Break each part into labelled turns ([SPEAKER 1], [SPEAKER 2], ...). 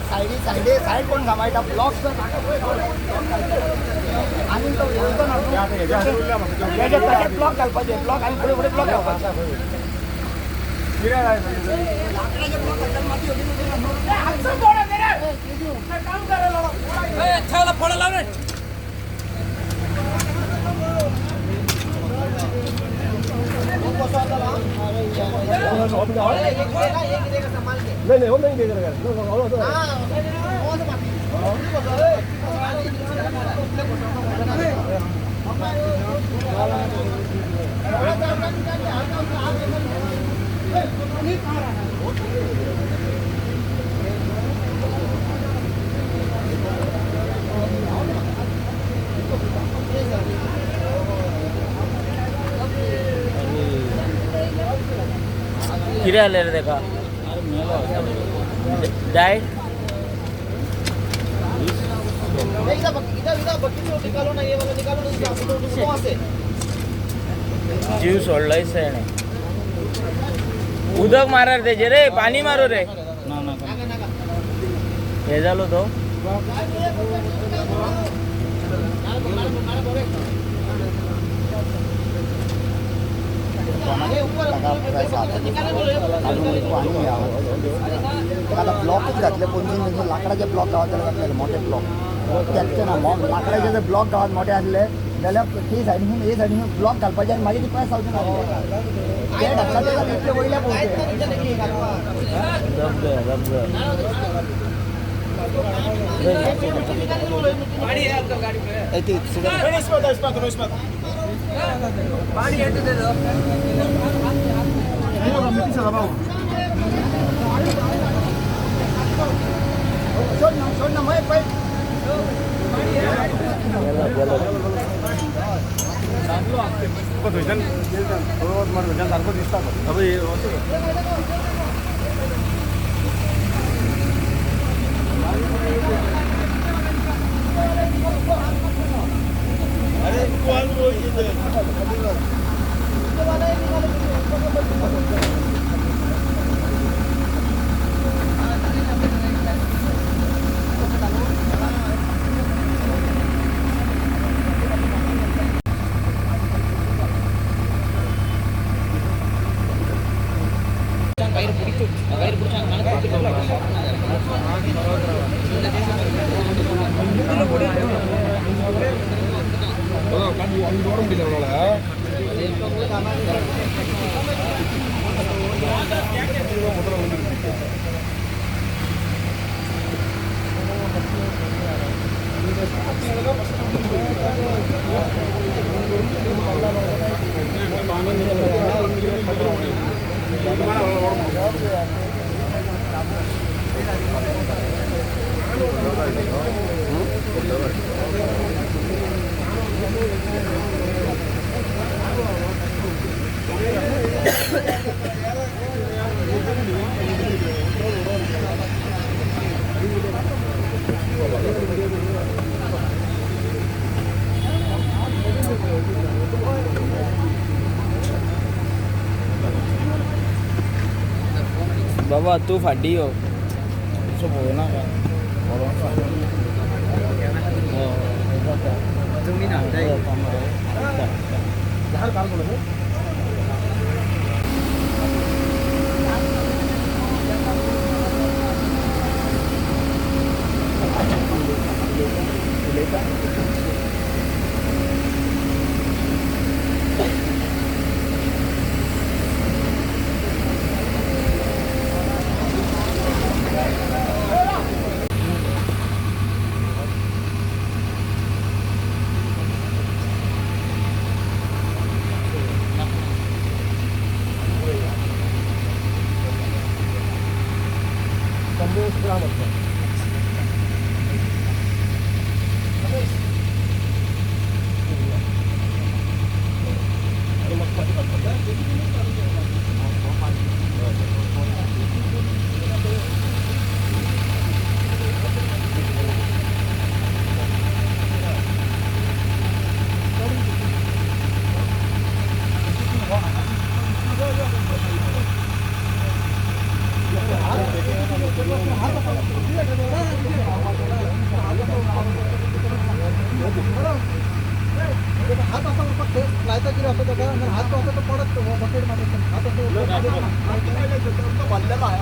[SPEAKER 1] सायडी सायडी सायड कोण सांबाळटा ब्लॉक आनी तो येवचो ना ताचे ब्लॉक घालपाचे ब्लॉक आनी फुडें फुडें ब्लॉक घालपाचे लाकडाचे ब्लॉक घालतात माती
[SPEAKER 2] नहीं नहीं वो नहीं देख रहा
[SPEAKER 3] कितें जालें रे तेका डायट जीव सोडलो दिसता तेणें. उदक मारार तेजेर रे, पाणी मारो रे. हे जालो तो
[SPEAKER 1] आता ब्लॉकच घातले पोंजून तेंचे लाकडाचे ब्लॉक गावात जाल्यार घातलेले मोठे ब्लॉक तेकचे ना लाकडाचे जर ब्लॉक गावात मोठे आसले जाल्यार ते सायडीन हे सायडीन ब्लॉक घालपाचे आनी मागीर ती पयस जावचे ना ते घातला ते जाल्यार इतले वयल्या पोवचे. सोड ना मग पै
[SPEAKER 2] सारको दिसता.
[SPEAKER 3] बाबा तूं फाटी यो असो पळोवनाका.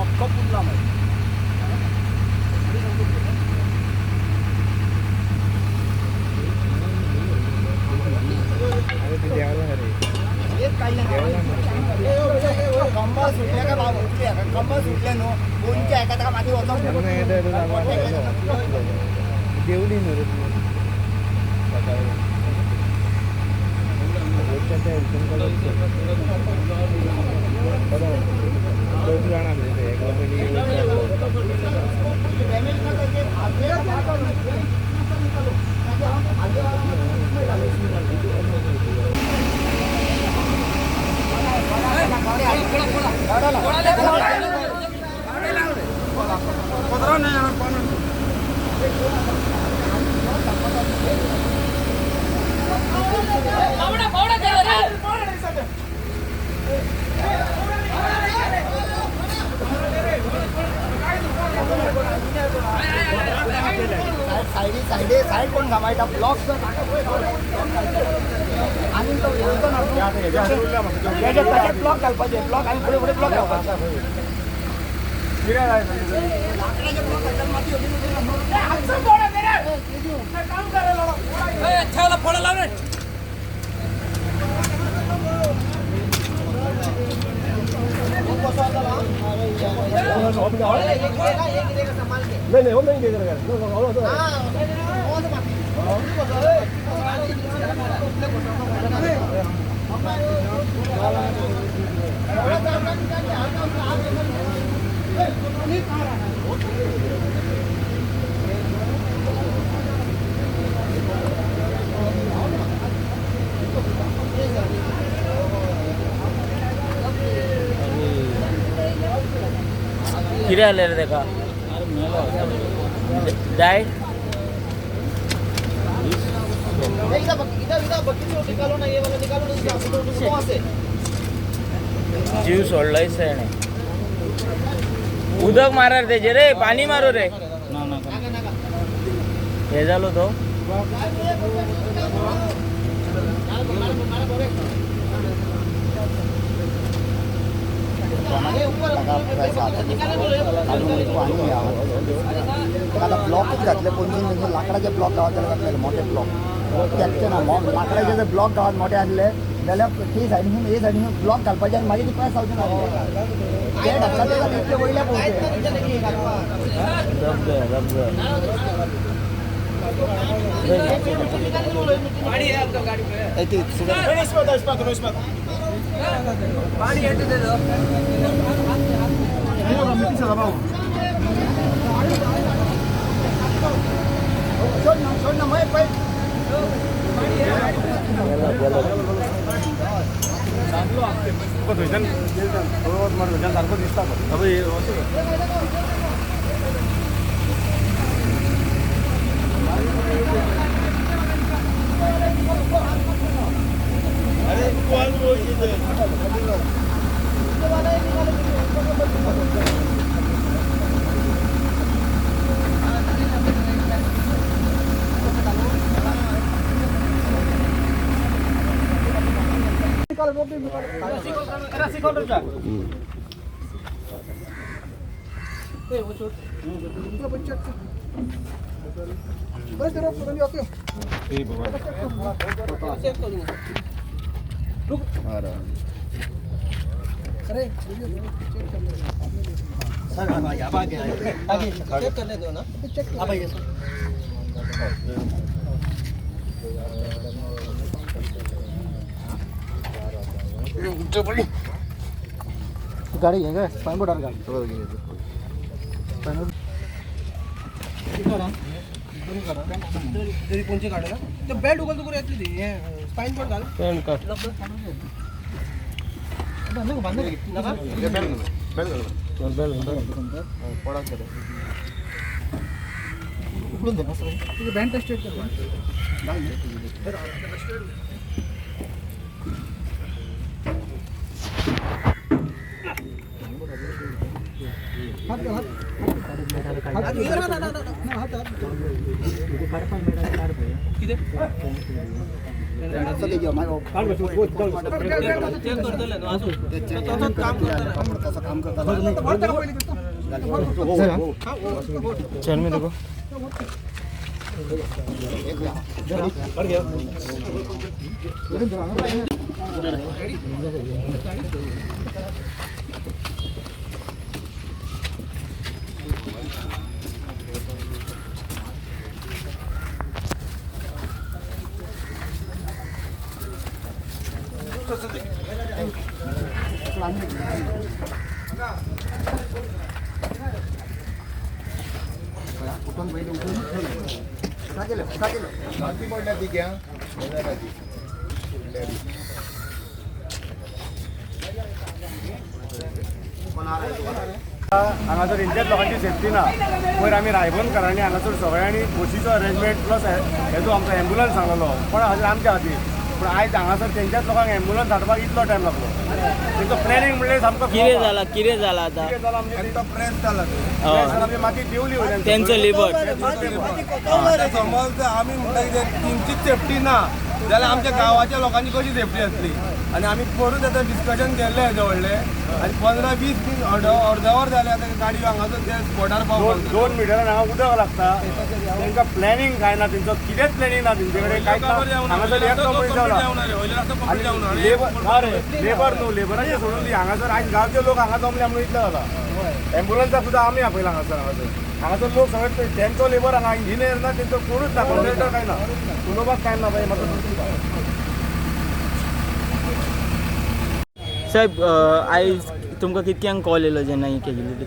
[SPEAKER 1] अख्खो पुरला मागीर. कंबा सुटले काय बाबू, कंबा सुटले न्हू कोणच्या एका ताका माती वचोंक
[SPEAKER 3] देवली न्हू रे दोग जाणां एकलो पयलीं
[SPEAKER 1] सायडी सायडी सायड कोण सांबाळटा ब्लॉक आनी तो येवचो ना तशें ब्लॉक घालपाचे ब्लॉक आनी फुडें फुडें ब्लॉक घालपाचे लाकडाचे ब्लॉक घालतात माती
[SPEAKER 2] नहीं नहीं वो नहीं देख रहा है.
[SPEAKER 3] कितें जालें रे तेका जाय जीव सोडलो दिसता तेणें. उदक मारा रे तेजेर रे, पाणी मारो रे. हे जालो तो
[SPEAKER 1] ताका ब्लॉकच घातले पोन्सून लाकडाचे ब्लॉक गावात त्याला घातलेले मोठे ब्लॉक तेचे ना लाकडाचे जर ब्लॉक गावात मोठे आसले जाल्यार ती सायडीन ए सायडीन ब्लॉक घालपाचे आनी मागीर ती पयस जावचे ना ते धाडटा ते इतले वयल्या पोवचे. सोड ना मागीर पळय.
[SPEAKER 2] थंयच्यान थंयच्यान सारको दिसता.
[SPEAKER 1] गाडी घे स्पाइन बोर्डार गाडी
[SPEAKER 4] बेल्ट उगल तुका येतली ती स्पाइन बोर्ड घाल.
[SPEAKER 1] उकडून दे
[SPEAKER 4] बँड स्ट्रेट कर. चेक करतले न्हू आसूं तसोच काम करतले.
[SPEAKER 1] तसं काम करता.
[SPEAKER 3] चल मी देखो.
[SPEAKER 1] उठून पहिले उठून केलं केलं.
[SPEAKER 2] माती पडल्या ती घ्या. हांगासर तेंच्याच लोकांची सेफ्टी ना. पयर आमी रायबंदकरांनी हांगासर सगळ्यांनी बशीचो अरेंजमेंट प्लस हेजो आमचो एम्बुलन्स सांगलेलो, पण हाजेर आमच्या खातीर. पूण आयज हांगासर तेंच्याच लोकांक एम्बुलन्स हाडपाक इतलो टायम लागलो. तेंचो प्लॅनिंग म्हणल्यार सामको
[SPEAKER 3] कितें जाला, कितें जाला आतां?
[SPEAKER 2] कितें जाला म्हणजे
[SPEAKER 5] प्रेस जाला.
[SPEAKER 2] आमची माती देंवली वयल्यान.
[SPEAKER 3] तेंचो लेबर.
[SPEAKER 5] समज आमी म्हणटा कितें, तेंचीच सेफ्टी ना जाल्यार आमच्या गांवाच्या लोकांची कशी सेफ्टी आसली? आनी आमी परत आतां डिस्कशन केल्लें हेजें व्हडलें आनी 15-20 मिनट अर्द वर जालें आतां गाडी हांगासर त्या स्पॉटार पावपाक.
[SPEAKER 2] 2 मिटरान हांगा उदक लागता. तेंकां प्लॅनिंग काय ना, तेंचो कितेंच प्लॅनिंग ना तेंचे कडेन कांयच ना. हांगासर एकटो मनीस जावला आनी लेबर ना रे, लेबर न्हू, लेबराचें सोडून दी. हांगासर आयज गांवचे लोक हांगा जमले म्हणून इतलें जाला. एम्बुलन्साक सुद्दां आमी आपयला हांगासर. हांगासर लोक सगळे तेंचो लेबर, हांगा इंजिनियर ना, तेंचो कोणूच ना, कॉन्ट्रॅक्टर काय ना, उलोवपाक टायम ना बाई म्हाका.
[SPEAKER 3] साहेब, आयज तुमकां कितक्यांक कॉल येयलो जेन्ना ही casualty?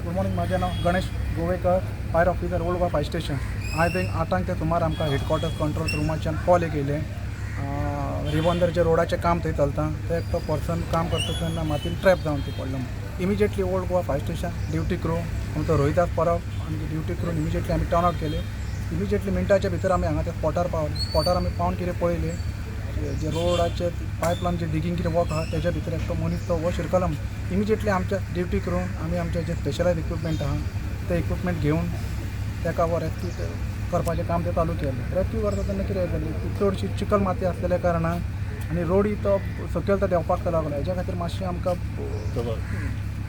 [SPEAKER 6] Good morning. माझे नाव Ganesh Govekar, fire officer, Old Goa fire station. आयज एक 8ांक ते सुमार आमकां हेडक्वॉर्टर्स कंट्रोल रुमाच्यान कॉल एक येयले. रिबंदरचे रोडाचें काम थंय चलता, ते एकटो पर्सन काम करता तेन्ना मातयेन ट्रॅप जावन थंय पडलो म्हणून. Immediately Old Goa fire station duty crew, आमचो रोहिदास परब आनी ड्युटी क्रू इमिजिएटली आमी टर्न आवट केले. इमिजिएटली मिनटाच्या भितर आमी हांगा त्या स्पॉटार पावले. स्पॉटार आमी पावन कितें पळयलें, जे रोडाचे पायपलायन जे डिगींग कितें वर्क आहा तेज्या भितर एकटो मनीस तो हो शिरकला. इमिजिएटली आमच्या ड्युटी करून आमी आमचे जे स्पेशलायज इक्विपमेंट आहा ते इक्विपमेंट घेवन ताका हो रेस्क्यू करपाचें काम तें चालू केलें. रेस्क्यू करता तेन्ना कितें जालें की चडशी चिखल माती आसलेल्या कारणान आनी रोडी तो सकयल तो देंवपाक लागलो, हेज्या खातीर मातशें आमकां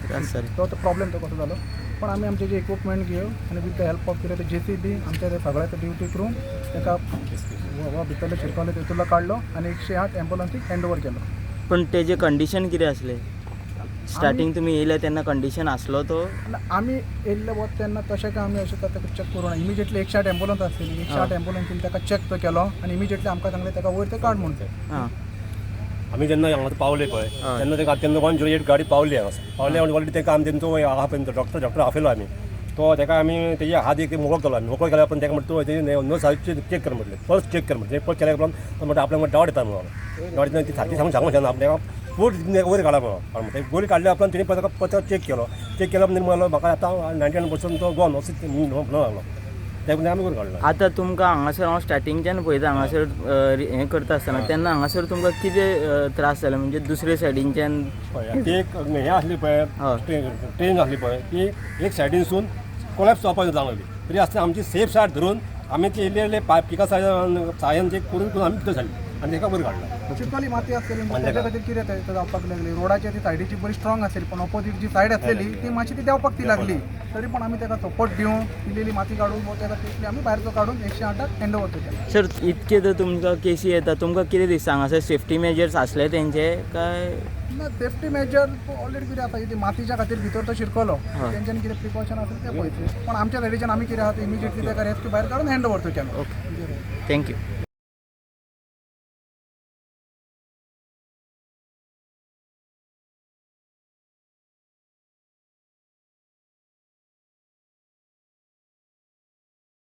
[SPEAKER 3] त्रास जाले.
[SPEAKER 6] तो प्रॉब्लेम तो कसो जालो. पण आमी आमचे जे इक्विपमेंट घेवन आनी विथ the help of कितें ते JCB आमचे ते सगळे ते ड्युटी करून ताका हो भितरले शिरकले तेतूंतलो काडलो आनी 108 एम्बुलन्सीक हँड ओवर केलो.
[SPEAKER 3] पण तेजें कंडिशन कितें आसलें स्टार्टींग तुमी येयले तेन्ना? कंडिशन आसलो तो?
[SPEAKER 6] आनी आमी येयल्ले वत तेन्ना तशें काय आमी अशें ताका चॅक करूं ना. इमिजिएटली 108 एम्बुलन्स आसलेली, 108 एम्बुलन्सीन ताका चॅक तो केलो आनी इमिजिएटली आमकां सांगलें ताका वयर ते काड म्हणून.
[SPEAKER 3] आं.
[SPEAKER 2] आमी जेन्ना हांगा पावले पळय तेन्ना तेका तेन्ना 108 गाडी पावली हांगासर. पावले आनी ऑलरेडी तेका आमी तेंचो आहा पळय डॉक्टर, डॉक्टर आपयलो आमी. तो तेका आमी तेजे हात एक मोकळो केलो. आमी मोकळो केल्या उपरांत तेका म्हणटा तूं नस सारकी चॅक कर म्हटलें, पल्स चॅक कर म्हटलें. पल्स केल्या उपरांत तो म्हणटा आपल्याक डावट येता म्हणून. डावट येता ती सारकी सांगून सांगूंक शकना, आपल्याक पोट वयर काडा म्हणून. वयर काडल्या उपरांत तेणी ताका परत चॅक केलो. चॅक केल्या उपरांत म्हणलो म्हाका आतां 99% तो गॉन अशें म्हणूंक लागलो. तेका आमी वयर काडलो.
[SPEAKER 3] आतां तुमकां हांगासर हांव स्टार्टिंगच्यान पळयता, हांगासर हें करता आसतना तेन्ना हांगासर तुमकां कितें त्रास जाले, म्हणजे दुसरे सायडीनच्यान?
[SPEAKER 2] पळय, ती एक हें आसली पळय, ट्रेन आसली पळय, ती एक सायडीनसून कोलॅप्स जावपाक लागली. तरी आसतना आमची सेफ सायड धरून आमी ती इल्ले इल्ले पायपिका साहाय्यान ते करून करून आमी भितर सरली आनी तेका वयर काडलो.
[SPEAKER 6] चिखली माती आसलेली म्हणून ताच्या खातीर कितें तें जावपाक लागली. रोडाची ती सायडीची बरी स्ट्रॉंग आसली, पण ऑपोजीट जी सायड आसलेली ती मातशी ती देंवपाक ती लागली. तरी पण आमी ताका सपोर्ट दिवन इल्ली माती काडून ताका तितली आमी भायर तो काडून 108क हँड ओवर केला.
[SPEAKER 3] सर, इतके तर तुमकां केसी येता, तुमकां कितें दिसता हांगासर सेफ्टी मेजर्स आसले तेंचे काय?
[SPEAKER 6] ना, सेफ्टी मेजर ऑलरेडी कितें आसा ती मातीच्या खातीर भितर तो शिरकलो, तेंच्यानी कितें प्रिकॉशन आसा तें पळयतलें. पण आमच्या सायडीच्यान आमी कितें आहा ते इमिजिएटली ताका रेस्क्यू भायर काडून हँड ओवर तो केलो.
[SPEAKER 3] Okay, thank you.